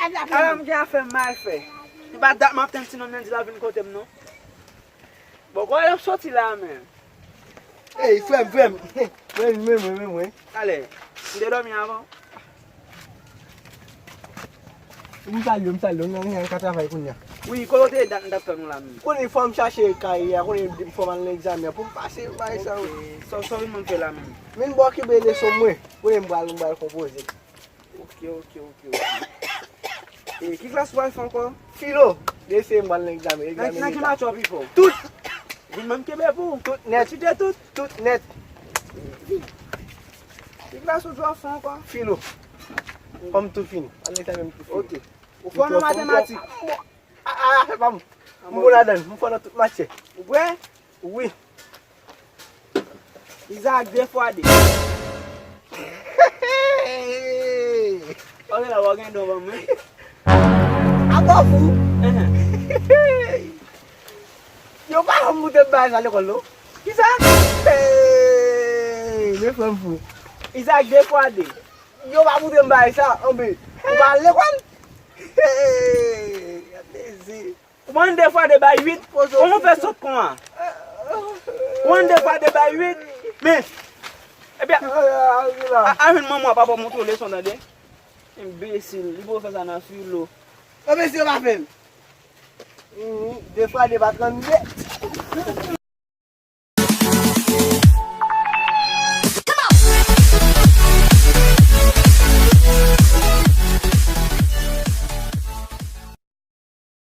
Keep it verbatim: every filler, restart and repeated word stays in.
Ala m gen afè m mal fè. Se pa dat m ap tann ti nonm nan di l ap vin kote m non. Bon, kòman l ap soti la menm? Ey, frè m, frè m. Mwen, mwen, mwen, mwen, mwen. Talè, m te dòmi avan. M salye w, m salye w, m nan ka travay kounye a. Wi, kote w te ye dat m t ap tann ou la menm? Konnen fò m chache kay a, konnen fò m al nan egzamen an, pou m pase bay sa yo. Ok, sa, sa w vin ban m fè la menm? Vin bò kibe leson mwen, konnen m pral, m pral konpoze. Ok, ok, ok, ok. E ki klas ou pral fè ankò? Filo. Desi m pral nan egzamen. Nan, egzamen nan ki leta. Match w ap fè? Tout. Vin ban m kenbe pou ou. Tout nèt. Chite tout. Tout nèt. Ki klas ou pral fè ankò? Filo. Fò m tou fini. An egzamen m tou fini. Ok. Ou fò nan matematik? Ah, ah, se pa m. M bon ladan l. M fò nan tout matyè. Ou prè? Wi. Izaak de fwa de. Ok, la, w gen don ban mwen. Apa fou? Enhen. Yo pa janm moute m bagay sa lekòl, non. Kisa? Hey, men frè m fou. Izaak de fwa de. Yo pa moute m bagay sa, anben. Ou pa al lekòl? Hey, gade zi. Ou konn de fwa de bay uit? Kòman w fè sòt kon a? Ou konn de fwa de bay uit? Men, ebyen, a, a jwenn manman w, papa w montre w leson, tande? Enbesil, li poko fè sa nan filo. Enbesil, yo pa fè l. De fwa de pa trannde.